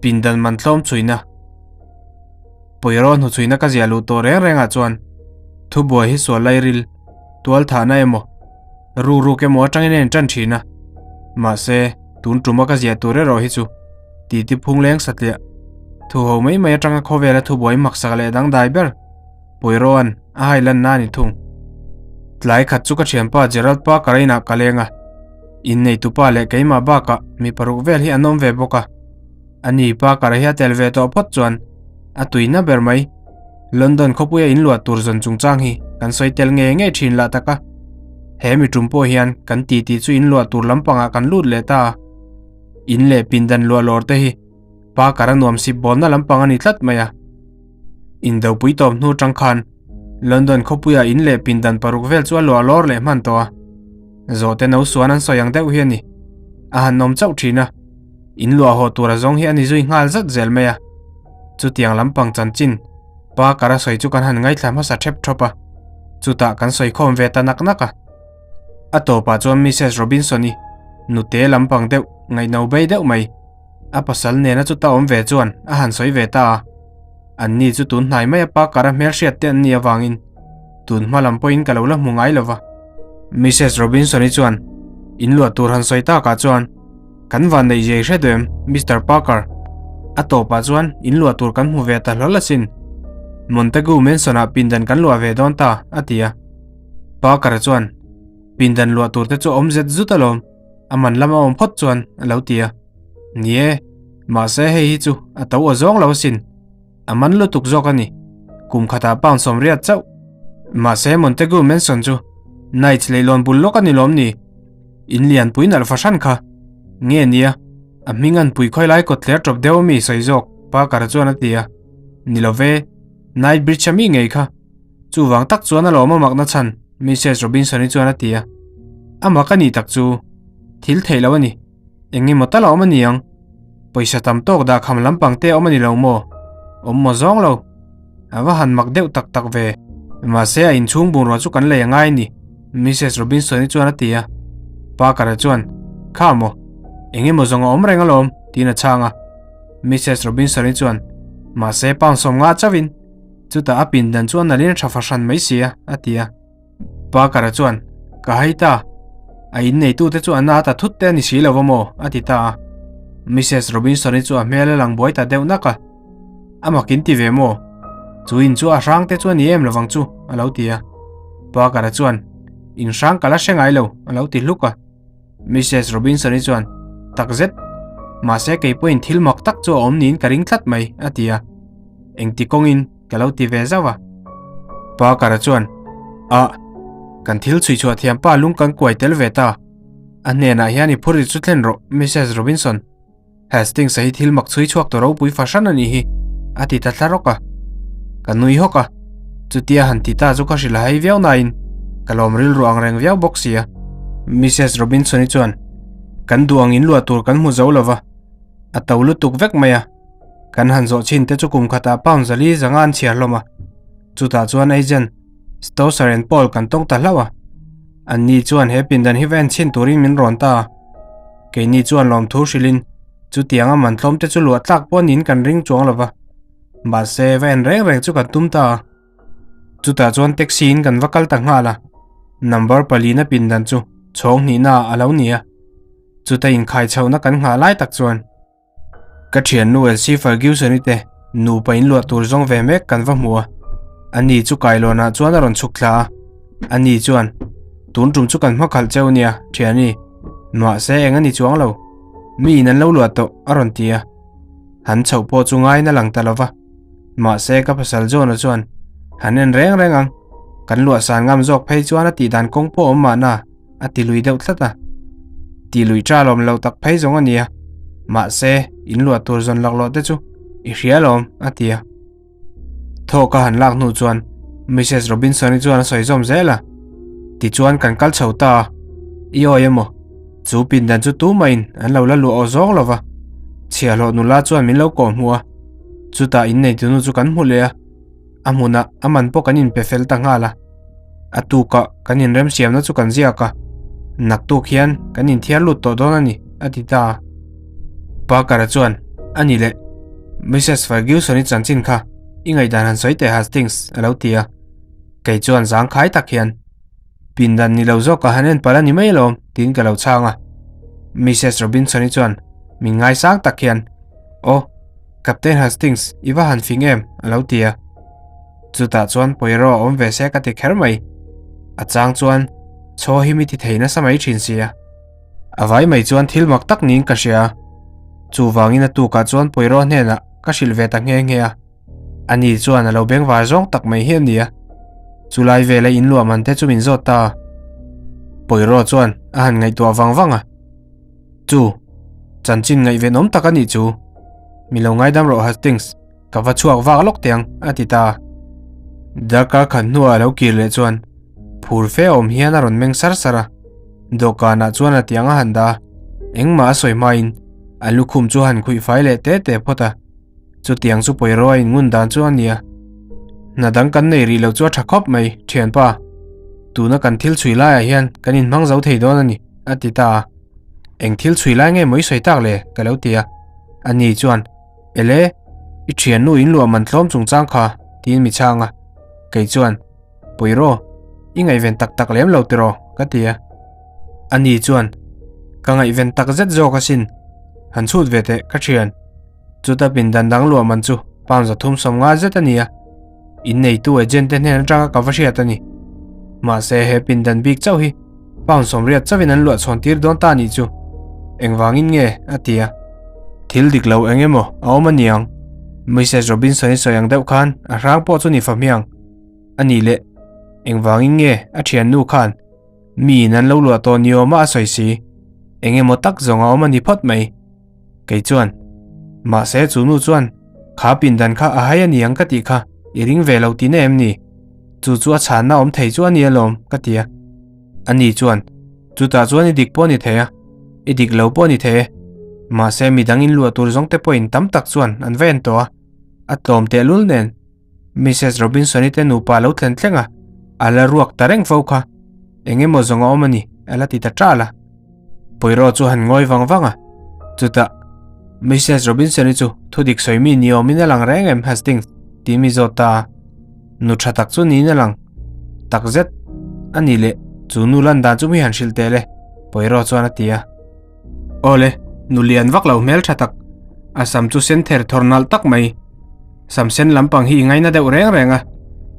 Pindan man tlawm chhuina. Pawiraw hnuchhuina ka ziah luh tawh reng rengah chuan thubuai hi sual lairil, tualthahna emaw, rukruk emaw atangin a intan thin a. Mahse, tun tuma ka ziah tur erawh hi chu titi phungleng satliah, thuho mai mai atanga khawvela thubuai maksak leh dangdai ber Pawiraw-a'n a hailanna a ni thung. Tlai khat chu ka thianpa Gerald Parker-a inah ka leng a, inneitupa leh keimah bakah mi paruk vel hi an awm ve bawk a. Ani Parker-a hi a tel ve tawh phawt chuan a tuina ber mai. London khawpuia inluah tur zawn chungchang hi kan sawi tel ngei ngei thin lah tak a. He mi tum pawh hian kan titi chu inluah tur lampangah kan lut leh ta a. In leh pindan luah lawr te hi Parker-a nuam sip bawlna lampang a ni tlat mai a. Indopui tawp hnu tang khan London khawpuia in leh pindan paruk vel chu a luah lawr leh hman tawh a. Zawhte no suan an sawi ang deuh hi a ni. A han awm chauh thin a. In luah haw tur a zawng hi a ni zui nghal zat zel mai a. Chutiang lampang chanchin Parker a sawi chu kan han ngaithla hmasa thep thawp a. Chutah kan sawi khawm ve ta nak nak a. A tawpah chuan Mrs Robinson-i nute lampang deuh ngaihno bei deuh mai. A pasal nena chuta awm ve chuan a han sawi ve ta a. Anni chu tun hnai mai a Parker-a hmelhriat te an nih avangin tun hma lam pawhin ka lo la hmu ngai lo va. Mrs Robinson-i chuan in luah tur han sawi takah chuan kan van neih zia i hre duh em, Mister Parker? A tawpah chuan in luah tur kan hmu ve ta hlawl asin. Montague Mansion-ah pindan kan luah ve dawn ta, a ti a. Parker-a chuan, Pindan luah tur te chu a awm zet zut alawm. A man lama awm phawt chuan a lo ti a. Ni e, mahse hei hi chu a to aw zawng lo asin. A man lutuk zawk a ni. Kum khatah pound 80 chauh. Mahse Montague Mansion chu Knights leihlawn bul lawk a ni lawm ni? In lianpui nalh fahran kha. Nge nia, a hming an pui khawi lai kawt tler tawp deuh ami sawi zawk, Parker-a chuan a ti a. Ni lo ve, Knight Bridge-a mi ngei kha. Chuvang tak chuan a lawm a makna chhan, Mrs Robinson-i chuan a ti a. A mak a nih tak chu, thil theih loh a ni. Eng emaw tal a awm a ni ang. Pawisa tam tawk dah kham lampang te a awm a ni lo maw? Awm maw zawng lo. A va han mak deuh tak tak ve. Mahse a inchhung bungrua chu kan lei a ngai a ni, Mrs Robinson-i chuan a ti a. Parker-a chuan, Kha maw? Eng emaw zawng a awm reng alawm, tiin a chhang a. Mrs Robinson-i chuan, Mahse pound 50 chauhin. Chutah a pindan chu a nalhin a tha fahran mai si a, a ti a. Parker-a chuan, Ka hai ta. A inneitute chu a na ta thut te a ni si lo va maw? a ti ta a. Mrs Robinson-i chu a hmel a lang buai ta deuh nak a. A mak in ti ve maw? Chu in chu a hrang te chu a ni em lovang chu, a lo ti a. Parker-a chuan, In hrang ka la hre ngai lo, a lo ti hluk a. Mrs Robinson-i chuan, Tak zet, mahse kei pawhin thil mak tak chu a awm niin ka ring tlat mai, a ti a. Engti kawngin ka lo ti ve zauh a. Parker-a chuan, Ah, kan thil chhui chhuah thiam pa lung kan kuai tel ve ta. A hnenah hian i phur i chu thlen rawh, Mrs Robinson. Hastings-a hi thil mak chhui chhuak ta ropui fahran a nih hi, a ti ta thla rawk a. Ka nui hawk a, chutia han ti ta chu ka hrilh hai viau nain ka lawm rilru ang reng viau bawk si a. Mrs Robinson-i chuan, Kan duh ang in luah tur kan hmu zo lo va, a to lutuk vek mai a. Kan han zawh chin te chu kum khatah pound 400 zanga an chhiar hlawm a. Chutah chuan agent Stosser and Paul kan tawng ta hlauh a. Anni chuan he pindan hi va en chhin turin min rawn ta a. Keini chuan lawmthu hrilhin chutiang a man tlawm te chu luah tlak pawh niin kan ring chuang lo va. Mahse, va en reng reng chu kan tum ta a. Chutah chuan taxi in kan va kal ta nghal a. Number palina pindan chu chhawng hnihna ah a lo ni a. Chuta inkhai chhohna kan nghah lai tak chuan Ka thiannu Elsie Ferguson-i te nupa in luah tur zawng ve mek kan va hmu a, ani chu kailawnah chuan a rawn chhuk thla a, ani chuan, Tun tum chu kan hma khalh cheu nia, thiani, mahse eng a ni chuang lo, mi in an lo luah tawh, a rawn ti a. Han chhoh pawh chu ngaiin a lang ta lo va, mahse ka pasal John-a chuan, Han en reng reng ang, kan luah san ngam zawk phei chuan a tih dan kawng pawh awm mahna, a ti lui deuh tlat a. Ti lui ta lawm lo tak phei zawng a nia. Mahse, in luah tur zawn laklawh te chu i hria lawm, a ti a. Thawk a han lak hnu chuan Mrs Robinson-i chuan a sawi zawm zel a. Tichuan kan kal chho ta a, I awi emaw? Chu pindan chu tumahin an lo la luah aw zawng lo va. Chhiahhlawh nula chuan min lo kawh hmuh a. Chutah inneitunu chu kan hmu leh a. A hmunah a man pawh kan inpe fel ta nghal a. A tukah kan inremsiamna chu kan ziak a, naktuk hian kan inthiar lut tawh dawn a ni, a ti ta a. Parker-a chuan, A ni leh, Mrs Ferguson-i chanchin kha i ngaihdan han sawi teh Hastings, a lo ti a. Kei chuan zangkhai tak hian, Pindan ni lo zawk ka han en palh a ni mai alawm, tiin ka lo chhang a. Mrs Robinson-i chuan min ngaisang tak hian, Aw, Captain Hastings, i va han fing em? a lo ti a. Chutah chuan Poirot a awm ve se ka ti kher mai. A chang chuan chaw hi mi ti thei nasa mai thin sia. A vai mai chuan thil mak tak niin ka hria a. Chuvangin a tukah chuan Poirot hnenah ka hrilh ve ta nghe nghe a. Ani chuan a lo bengvar zawng tak mai hi a ni a. Chulai vela inluah man te chu min zawt ta a. Poirot chuan a han ngaihtuah vang vang a. Chu, chanchin ngaihvenawm tak a nih chu. Mi lo ngaidam rawh Hastings. Ka va chhuak vak lawk teh ang, a ti ta a. Darkar khat hnuah a lo kir leh chuan phur fe awm hian a rawn meng sar sar a. Dawhkanah chuan a tiang a han dah a, engmah a sawi hmain a lukhum chu a han khuih fai leh te te phawt a. Chutiang chu Poirot a inngun dan chu a ni a. Hna dang kan nei rih lo chu a tha khawp mai, thianpa. Tuna kan thil chhui laiah hian kan inhmang zo thei dawn a ni, a ti ta a. Eng thil chhui lai nge maw i sawi tak le? ka lo ti a. Ani chuan. Ele, i thiannu in luah man tlawm chungchang kha, tiin mi chhang a. Kei chuan, Puiraw, i ngaihven tak tak lem lo tiraw? ka ti a. Ani chuan, Ka ngaihven tak zet zawk asin, han chhut ve teh ka thian. Chuta pindan dang luah man chu pound 350 zet a ni a, inneitu agent te hnen atanga ka va hriat a ni. Mahse he pindan bik chauh hi pound 80 chauhin an luah chhawn tir dawn ta anih chu. Engvangin nge? a ti a. Thil dik lo eng emaw a awm aniang. Mrs Robinson-i sawi ang deuh khan a hrang pawh chu ni fa hmiang. A nih leh, engvangin nge a thiannu khan miin an lo luah tawh ni awma a sawi si? Eng emaw tak zawng a awm a ni phawt mai. Kei chuan, Mahse chu nu chuan kha pindan kha a hai a ni ang ka tih kha i ring ve lo tihna em ni? Chu chu a chhanna awm thei chu a ni alawm, ka ti a. Ani chuan, Chutah chuan i dik pawh a ni thei a, i dik lo pawh a ni thei e. Mahse midang inluah tur zawng te pawhin tam tak chuan an va en tawh a, a tlawm tehlul nen. Mrs Robinson-i te nupa lo thlen thleng a, a la ruak ta reng fo kha. Eng emaw zawng a awm a ni, a la ti ta ṭal a. Poirot chu han ngawi vang vang a, chutah, Mrs Robinson-i chu thudik sawi mi ni awmin a lang reng em, Hastings? tih mi zawt ta a. Nu ṭha tak chu niin a lang. Tak zet a ni leh, chu nu lan dan chu mi han hrilh teh le, Poirot chuan a ti a. Awle, nu lian vak lo hmel tha tak, a sam chu sen ther thawr nalh tak mai. Sam sen lampang hi i ngaina deuh reng reng a,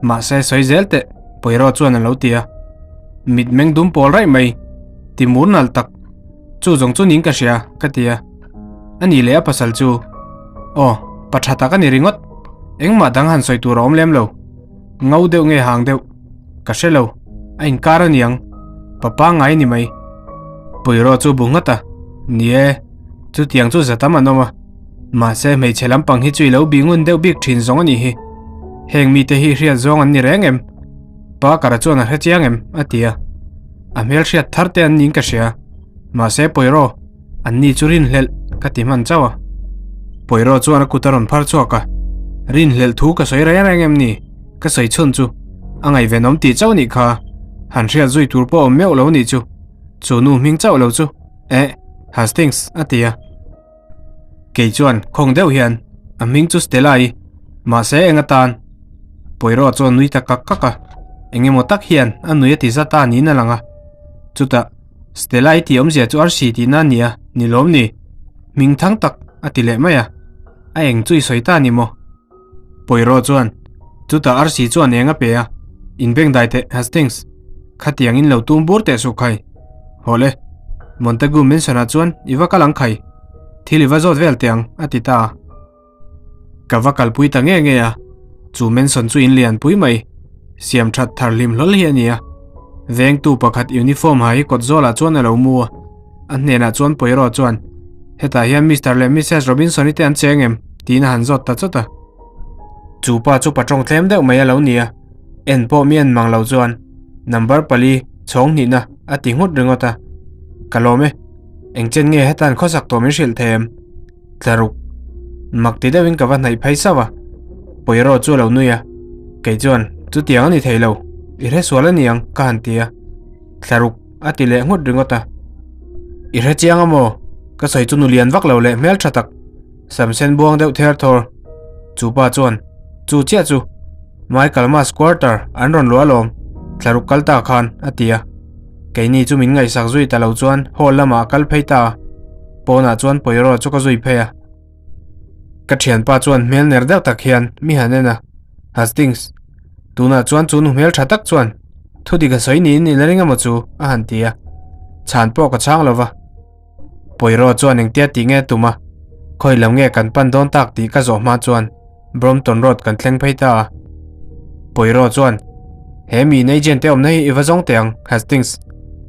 mahse sawi zel teh Poirot chuan a lo ti a. Mit meng dum pawl raih mai, ti mur nalh tak, chu zawng chu ning ka hria ka ti a. A nih leh a pasal chu, aw, pa tha tak a ni ringawt, engmah dang han sawi tur a awm lem lo, ngo deuh nge hang deuh. Ka hre lo, a inkar a niang, pa pangngai ni mai. Puirawh chu bu nghat a, Ni e, chutiang chu za tam an awm a, mahse hmeichhe lampang hi chu i lo bih ngun deuh bik thin zawng a nih hi. Heng mite hi hriat zawng an ni reng em? Parker-a chuan a hre chiang em? a ti a. A hmel hriat thar te an niin ka hria, mahse Poirot, an ni chu rinhlelh ka ti hman chauh a. Poirot chuan a kut a rawn phar chhuak a, Rinhlelh thu ka sawi reng reng em ni? Ka sawi chhun chu a ngaihvenawm tih chauh nih kha, han hriat zui tur pawh awm meuh lo nih chu, chu nu hming chauh lo chu, eh, Hastings a ti a. Kei chuan khawng deuh hian a hming chu Stella-i, mahse eng atan? Poirot chuan nui ta kak kak a, eng emaw tak hian a nui a ti zat a niin a lang a. Chutah Stella-i tih awmzia chu arsi tihna a ni a, ni lawm ni? Hming thang tak a ti leh mai a, a eng chu i sawi ta a ni maw? Poirot chuan, Chutah arsi chuan eng a pe a, Inbengdai teh, Hastings. Khatiang in lo tum bur teh suh khai. Hawle, Montague Mansion-ah chuan i va kal ang khai. Thil i va zawt vel teh ang, a ti ta a. Ka va kalpui ta nge nge a, chu Mansion chu in lianpui mai, siam that thar hlim hlawl hi a ni a. Vengtu pakhat uniform ha hi kawt zawlah chuan a lo mu a. A hnenah chuan Poirot chuan, Hetah hian Mister leh Missus Robinson-i te an cheng em? tiin a han zawt ta chawt a. Chu pa chu patawng tlem deuh mai a lo ni a, en pawh mi en mang lo chuan number pali chhawng hnihna a ti nghut ringawt a. Ka lawm e, eng chen nge hetan khawsak tawh min hrilh thei em? Tlaruk. Mak ti deuhin ka va hnaih phei sauh a, Poirot chu a lo nui a, kei chuan chutiang a ni thei lo, i hre sual a ni ang ka han ti a. Tlaruk. A ti leh nghut ringawt a. I hre chiang a maw? Ka sawi chu nu lian vak lo leh hmel tha tak. Sam sen buang deuh ther thawr. Chu pa chuan, Chu chiah chu, Michael Mas quarter an rawn luah alawm, thlaruk kal ta khan, a ti a. Keini chu min ngaihsak zui ta lo chuan hall lamah a kal phei ta a, pawnah chuan Poirot chu ka zui phei a. Ka thianpa chuan hmel ner deuh tak hian mi han en a, Hastings, tunah chuan chu nu hmel tha tak chuan thu dik a sawi niin i la ring emaw chu? a han ti a, chhan pawh ka chhang lo va. Poirot chuan engtia tih nge tum a, khawi lam nge kan pan dawn tak tih ka zawh hma chuan Brompton Road kan thleng phei ta a. Poirot chuan, He mi agent te awmna hi i va zawng teh ang, Hastings.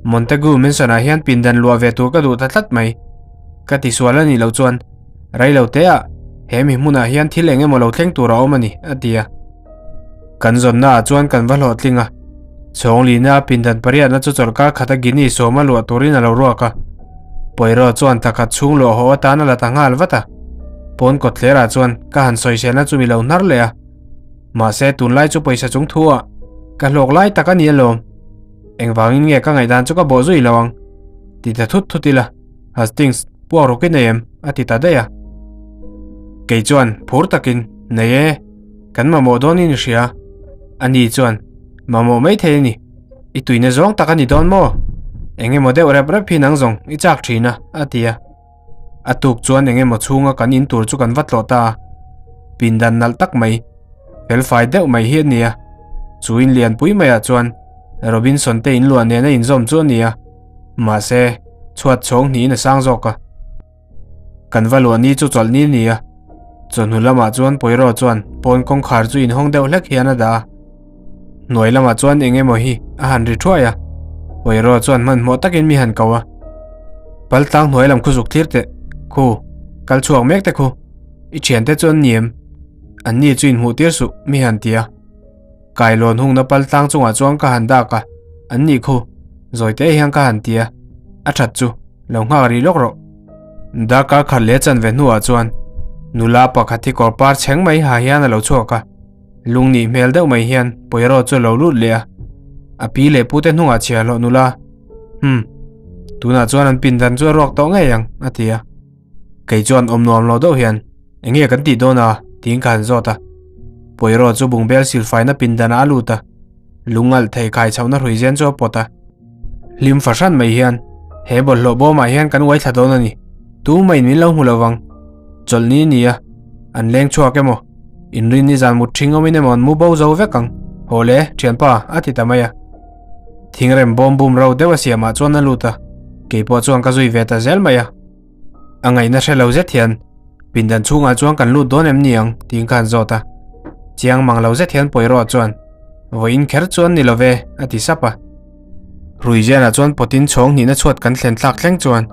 Montague Mansion ah hian pindan luah ve tur ka duh ta tlat mai. Ka ti sual a nih loh chuan, rei lo te ah he mi hmunah hian thil eng emaw lo thleng tur a awm a ni, a ti a. Kan zawnna ah chuan kan va hlawhtling a. Chhawnglina pindan pariatna chu chawlhkar khata Guinea sawma luah turin a lo ruak a. Poirot chuan thakhat chhung luah haw atan a la ta nghal vat a. Pawn kawtthlerah chuan ka han sawiselna chu mi lo hnar leh a. Mahse tunlai chu pawisa chung thu ah ka hlawk lai tak a ni alawm. Engvangin nge ka ngaihdan chu ka bawh zui lo ang? Ti ta thut thut ila, Hastings, puak rawk i nei em? a ti ta daih a. Kei chuan phur takin, Nei e, kan mamawh dawnin i hria. Ani chuan, Mamawh mai thei a ni. I tuina zawng tak a ni dawn maw? Eng emaw deuh rep rep hi nang zawng i chak thin a, a ti a. A tuk chuan eng emaw chhunga kan in tur chu kan va tlawh ta a. Pindan nalh tak mai, felfai deuh mai hi a ni a. Chu in lianpui maiah chuan Robinson te inluah nena inzawm chu a ni a. Mahse, chhuat chhawng hnihin a sang zawk a. Kan va luah ni chu chawlh ni a ni a. Chawhnu lamah chuan Poirot chuan pawn kawngkhar chu inhawng deuh hlek hian a dah a. Hnuai lamah chuan eng emaw hi a han ri thuai a. Poirot chuan hmanhmawh takin mi han ko a. Pal tlang hnuai lam khu zuk thlir teh, khu, kal chhuak mek te khu. I thiante chu an ni em? An ni chu inhmuh tir suh, mi han ti a. Kailawn hungna pal tlang chungah chuan ka han dak a, an nih khu, zawi te hian ka han ti a, a that chu, lo nghak rih lawk rawh. Darkar khat leh chanve hnuah chuan nula pakhat hi kawr par chheng mai ha hian a lo chhuak a, lungnih hmel deuh mai hian Poirot chu a lo lut leh a, a pi leh pute hnungah chhiah hlawh nula, Hmm, tunah chuan an pindan chu a ruak tawh ngei ang, a ti a. Kei chuan awm nuam lo deuh hian, Enge kan tih dawn a? tiin ka han zawt a. Poirot chu bungbel silfaina pindanah a lut a, lungalh thei khai chhohna hrui zen chu a pawt a. Hlim fahran mai hian, He bawlhhlawh bawmah hian kan uai thla dawn a ni. Tumah in min lo hmu lo vang. Chawlhni ni a, an leng chhuak emaw, inrin ni zan mut ṭhing awmin emaw an mu bo zo vek ang. Haw le, ṭhianpa, a ti ta mai a. Thingrem bawm bum ro deuh a siamah chuan a lut a, keipawh chuan ka zui ve ta zel mai a. A ngaihna hre lo zet hian, Pindan chhungah chuan kan lut dawn em ni ang? tiin ka han zawt a. Chiang mang lo zet hian Poirot chuan, Vawiin kher chuan ni lo ve, a ti sap a. Ruiziana chuan pawtin chhawng hnihna chhuat kan thlen thlak thleng chuan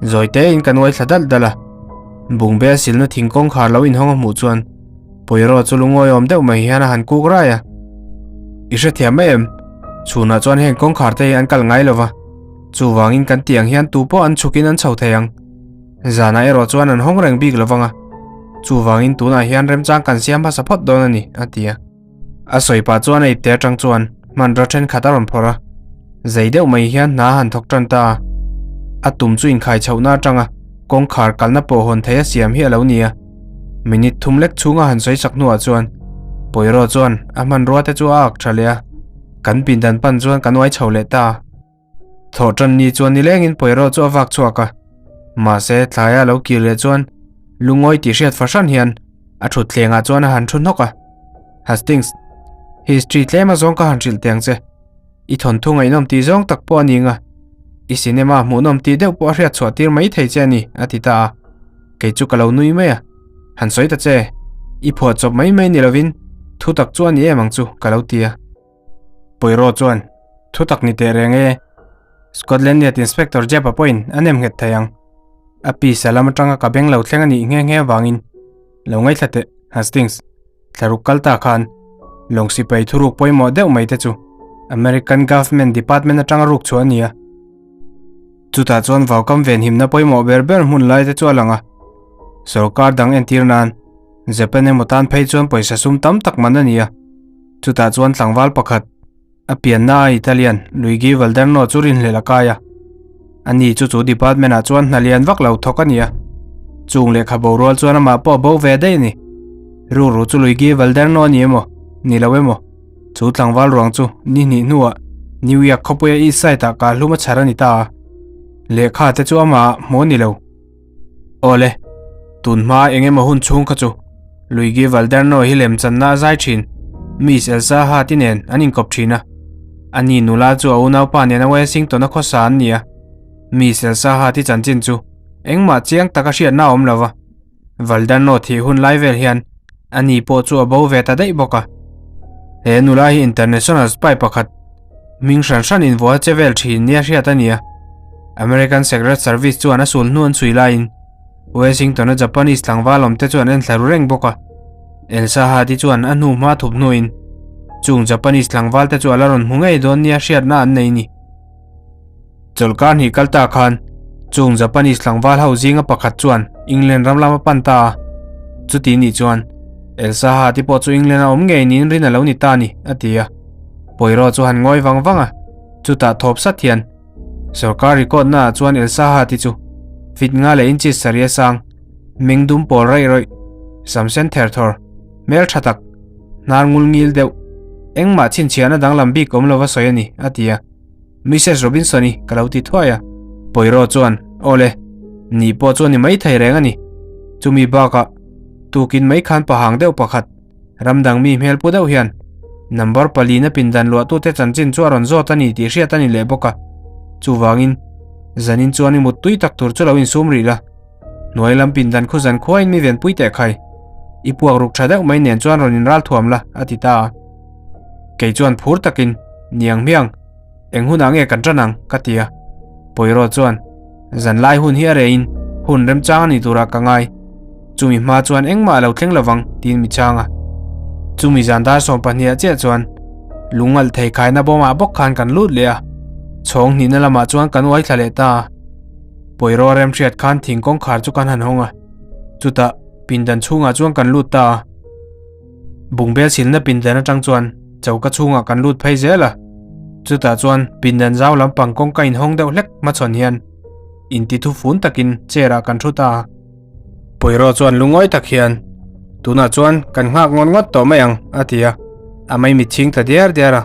zawi tein kan uai thla dalh dalh a. Bungbel silna thing kawngkhar lo inhawng a hmuh chuan Poirot chu lungawi awm deuh mai hian a han kuk rai a. I hrethiam mai em? Chhunah chuan heng kawngkhar te hi an kalh ngai lo va. Chuvangin kan tih ang hian tu pawh an chhukin an chho thei ang. Zanah erawh chuan an hawng reng bik lo vang a. Chuvangin tunah hian remchang kan siam hmasa phawt dawn a ni, a ti a. A sawi pah chuan a ipte atang chuan hmanraw thenkhat a rawn phawrh a. Zei deuh mai hian hna a han thawk tan ta a. A tum chu inkhai chhohna atanga kawngkhar kalna pawh hawn thei a siam hi a lo ni a. Minute thum lek chhunga han sawi sak hnuah chuan Poirot chuan a hmanrua te chu a ak tha leh a. Kan pindan pan chuan kan uai chho leh ta a. Thawh tan ni chuan nilengin Poirot chu a vak chhuak a. Mahse, thlaia a lo kir leh chuan lungawi tih hriat fahran hian a thut thlengah chuan a han thu hnawk a. Hastings, history tlem azawng ka han hrilh teng che. I thawnthu ngaihnawm tih zawng tak pawh a ni ang a. I cinema hmuhnawm tih deuh pawh a hriat chhuah tir mai thei che a ni, a ti ta a. Kei chu ka lo nui mai a. Han sawi ta che, i phuah chawp mai mai ni lovin thu tak chu a ni em ang chu, ka lo ti a. Poirot chuan, Thu tak ni teh reng e. Scotland Yard Inspector Jeb-a pawhin a nem nghet thei ang. A pisa lam atanga ka beng lo thleng a nih nghe nghe avangin lo ngaithla teh, Hastings. Thlaruk kal ta khan lawng sipai thuruk pawimawh deuh mai te chu American Government Department atanga ruk chhuah a ni a. Chutah chuan vaukam venhimna pawimawh ber ber hmun lai te chu a lang a. Sorkar dang entir nan Japan emaw tan phei chuan pawisa sum tam tak man a ni a. Chutah chuan tlangval pakhat, a pianna a Italian Luigi Valderno chu rinhlelh a kai a. Ani chu chu department ah chuan hna lian vak lo thawk a ni a. Chung lehkha borual chuan amah pawh a bo ve daih a ni. Rukru chu Luigi Valderno a ni emaw, ni lo emaw? Chu tlangval ruang chu ni hnih hnuah New York khawpuia East Side-ah kah hlum a chhar a ni ta a, lehkha te chu amah hmuh a ni lo. Awle, tun hma eng emaw hun chhung kha chu Luigi Valderno hi lemchanna a zai thin, Miss Elsa Hart-i nen an inkawp thin a. Ani nula chu a unaupa nena Washington-a khawsa an ni a. Miss Elsa Hart-i chanchin chu engmah chiang taka hriatna a awm lo va. Valderno thih hun lai vel hian ani pawh chu a bo ve ta daih bawk a. He nula hi international spy pakhat hming hran hran invuah che vel thin nia hriat a ni a. American Secret Service chuan a sul hnu an chhui laiin Washington-a Japanese tlangval awmte chu an enthla ru reng bawk a. Elsa Hadi chuan a hnu hma thup hnuin chung Japanese tlangvalte chu a la rawn hmu ngei dawn nia hriatna an nei ni. Chawlhkar hnih kal ta khan chung Japanese tlangval ho zinga pakhat chuan England ram lam a pan ta a, chuti nih chuan Elsa Hati pawh chu England a awm ngei niin rin a lo ni ta a ni, a ti a. Poirot chu han ngawi vang vang a, chutah thawp sat hian Sorkar record naah chuan Elsa Hati chu fit nga leh inches sarih a sang, meng dum pawl raih rawih, sam sen ther thawr, hmel tha tak, hnar ngul ngil deuh, engmah chhinchhiahna danglam bik awm lova sawi a ni, a ti a. Mrs Robinson-i ka lo ti thuai a. Poirot chuan, Awle, ni pawh chu a ni maithei reng a ni. Chumi bakah tukin mai khan pahang deuh pakhat, ramdang mi hmel pu deuh hian number palina pindan luahtute chanchin chu a rawn zawt a ni tih hriat a ni leh bawk a. Chuvangin, zanin chuan i muttui tak tur chu lo insum rih la. Hnuai lam pindan khu zan khuain mi venpui teh khai. I puak ruk tha deuh mai nen chuan rawn inral thuam la, a ti ta a. Kei chuan phur takin, Niang hmiang, eng hunah nge kan tan ang? ka ti a. Poirot chuan, Zan lai hun hi a reiin hun remchang a ni turah ka ngai. Chumi hma chuan engmah a lo thleng lovang, tiin mi chhang a. Chumi zan dar 12 ah chiah chuan lungalh thei khaina bawmah bawk khan kan lut leh a. Chhawng hnihna lamah chuan kan uai thla leh ta a. Poirot remhriat khan thing kawngkhar chu kan han hawng a, chutah pindan chhungah chuan kan lut ta a. Bungbel silna pindan atang chuan choka chhungah kan lut phei zel a, chutah chuan pindan zau lampang kawngka inhawng deuh hlek hmachhawn hian inti thufun takin chair ah kan thu ta a. Poirot chuan lungawi tak hian, Tunah chuan kan nghak ngawt ngawt tawh mai ang, a ti a, a maimit chhing ta diar diar a.